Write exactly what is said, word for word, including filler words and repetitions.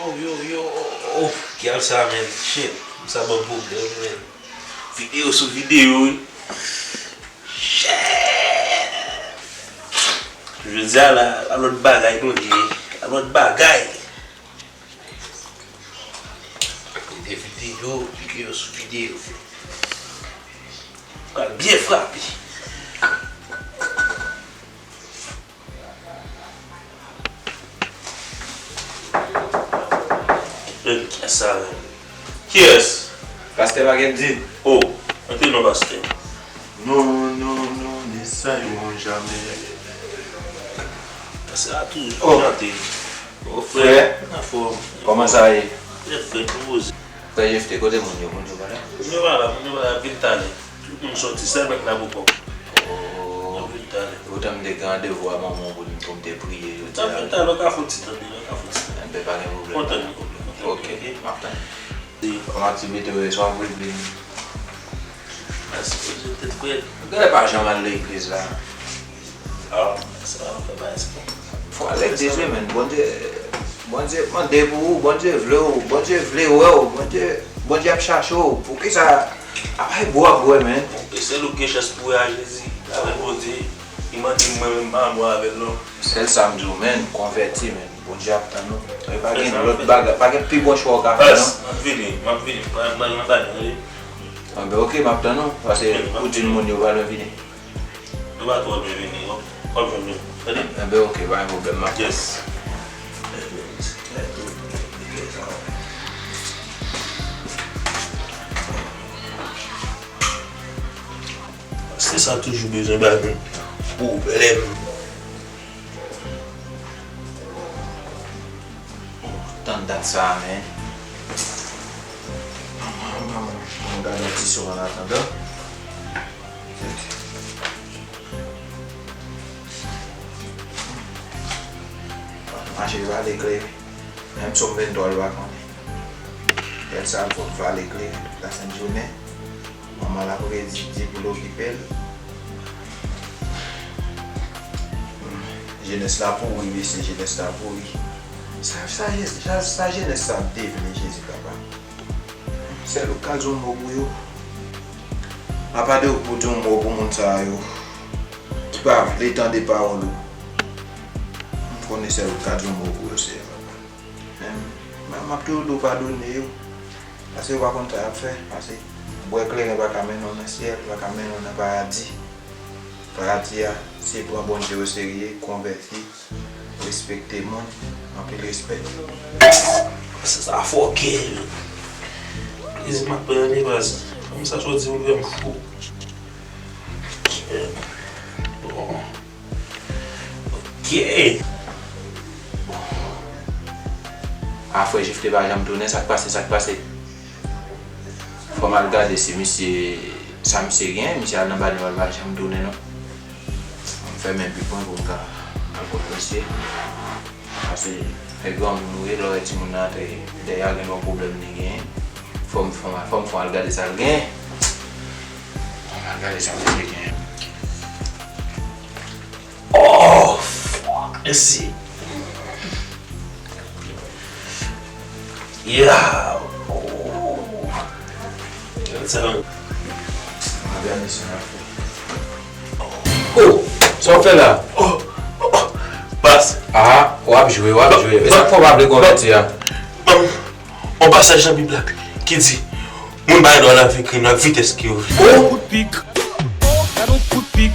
Yo, yo, yo, oh, oh, oh, gyal sa, men, shit, sa ban m pwoblèm, men. Videyo sou videyo, wi. Shit! Jodi a la, a lòt bagay nou ye, a lòt bagay. Gade videyo, videyo sou videyo. Pral byen frape. Men kiyès sa menm? Kiyès? Pastè pa gen di. Oh, antre non pastè. Non, non, non, ne sailleront jamais. Pastè a toujou chante. Oh, frè, anfòm. Kòman sa ye? Frè, frè, nou poze. Frè Jefte, kote moun yo? Moun yo pa la? Moun yo pa la, moun yo pa la, vin talè. Tout moun sòti, sèl mèt la poko. Oh. Yo vin talè. Poutan m te gen randevou a manman pou m, pou m te priye jodi a. N ap vin talè, w ka fè yon ti tande, w ka fè yon ti tande. Enben, pa gen pwoblèm. Kontan, kontan. Ok, m ap tann. Kòman aktivite yo ye, sa w ap regle m? Mèsi, Bondye, tèt frèt. Gade pa janm al legliz la. Ah, sa va fè bagay sa. Fò al legliz wi, men. Bondye, Bondye mande pou ou, Bondye vle ou, Bondye vle wè ou, Bondye, Bondye ap chache ou. Poukisa ap ay bwa bwè, men? E sèl ou gen chans pou wè a Jezi, avèk Bondye. Li mande m mwen menm pa mwen avè l non. Sèl sa m di w, men, konvèti, men. Bondye ap tann ou. E pa gen lòt bagay, pa gen pi bon chwa w ka fè non. M ap vini, m ap vini. Mwen, mwen, mwen, mwen, mwen. Anben, ok, m ap tann ou. Paske ou di moun yo pa lwen vini. Nou pa twò lwen vini, w ap, w ap jwenn nou. Tande? Enben, ok, pa gen pwoblèm, m ap. Yes. Se sa toujou bezwen bay moun pwoblèm. Tann dat sa a, men. Ann gade yon ti son an atandan. Mache vale klere. Menm sòm venntwa l pa konnen. Gad sa l fòk vale klere la sent jounen. Manman l ap redi di pou l okipe l. Jenès la pouri, mesye, jenès la pouri. Sa, sa, sa, sa jenès sa ap devni, Jezi papa. Sèl ou k ka di yon mo pou yo. Apa de ou pou di yon mo pou moun sa yo ki pa vle tande pawòl ou. M konnen sèl ou k ka di yon mo pou yo, Seyè papa. Men, men m ap toujou di w padone yo. Paske yo pa konn sa y ap fè. Paske bwè kleren pa ka mennen w nan syèl, pa ka mennen w nan paradi. Paradi a, se pran Bondye oserye, konvèti, respekte moun, anpil respè. Se sa fòkè. Plezi m ap pran li baz. Fanm sa soti pou l fè m fou. Bon. Ok. A, frè Jefte pa janm tounen, sa k pase, sa k pase? Fò m al gade si misye, sa misye gen, misye al nan bal, li pa janm tounen non. M fèmen bik mwen pou m ka al kot misye. Paske e granmoun ou ye, lè w wè timoun nan antre dèyè a, gen yon pwoblèm li genyen. Fò m, fò m, fò m, fò m al gade sa l genyen. Fò m al gade sa misye genyen. Oh, fuck, let's see. Yeah. Oh. Let's have a Oh, sa w fè la? Oh, oh, oh. Baz. Ah, w ap jwe, w ap jwe. E sa k fè w pa vle konvèti a? Ban m yon pasaj nan Bib la ki di, moun pa gen dwa lave krim nan vitès ke yo vle. Oh! Kout pik. Gade yon kout pik.